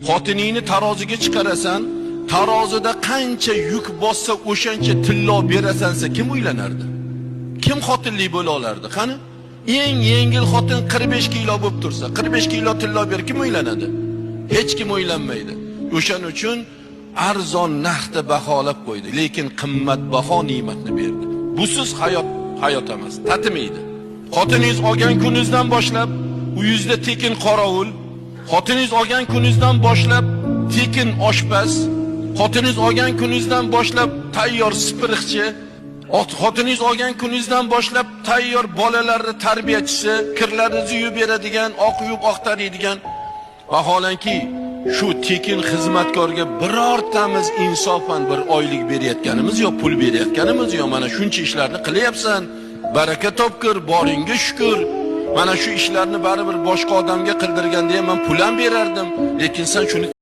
Xotiningni taroziga chiqarasan, tarozida qancha yuk bossa, o'shancha tillo berasan desa, kim uylanardi? Kim xotinli bo'la olardi? Qani? Eng yengil xotin 45 kilo bo'lib tursa, 45 kilo tillo ber, kim uylanadi? Hech kim uylanmaydi. O'shaning uchun arzon narxda baholab qo'ydi, lekin qimmatbaho ne'matni berdi. Busiz hayot hayot emas, tatimaydi. Xotiningiz olgan kuningizdan boshlab uyingizda tekin qorovul, xotiningiz olgan kuningizdan boshlab tekin oshpaz, xotiningiz olgan kuningizdan boshlab tayyor sipiriqchi, xotiningiz olgan kuningizdan boshlab tayyor bolalarni tarbiyachisi, kirlaringizni yuvib beradigan, oq yuvib oqtaradigan. Vaholanki shu tekin xizmatkorga birortamiz insofan bir oylik berayotganimiz yo'q, pul berayotganimiz yo'q. Mana shuncha ishlarni qilyapsan, baraka topkir, boringga shukur. Mana shu ishlarni baribir boshqa odamga qildirganda ham man pul ham berardim, lekin sen shuni